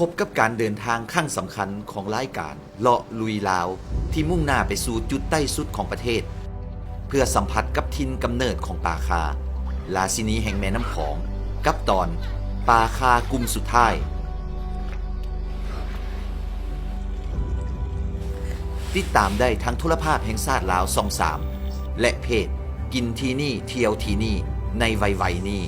ພົບກັບການເດີນທາງຄັ້ງສຳຄັນຂອງລາຍການເລາະລຸຍລາວ ທີ່ມຸ່ງໜ້າໄປສູ່ຈຸດໃຕ້ສຸດຂອງປະເທດ ເພື່ອສຳຜັດກັບຖິ່ນກຳເນີດຂອງປາຄາ, ລາຊິນີແຫ່ງແມ່ນ້ຳຂອງ ກັບຕອນປາຄາກຸ່ມສຸດທ້າຍ. ຕິດຕາມໄດ້ທາງໂທລະພາບແຫ່ງຊາດລາວຊ່ອງສາມ ແລະ ເພຈກິນທີ່ນີ້ທ່ຽວທີ່ນີ້ໃນໄວໆນີ້.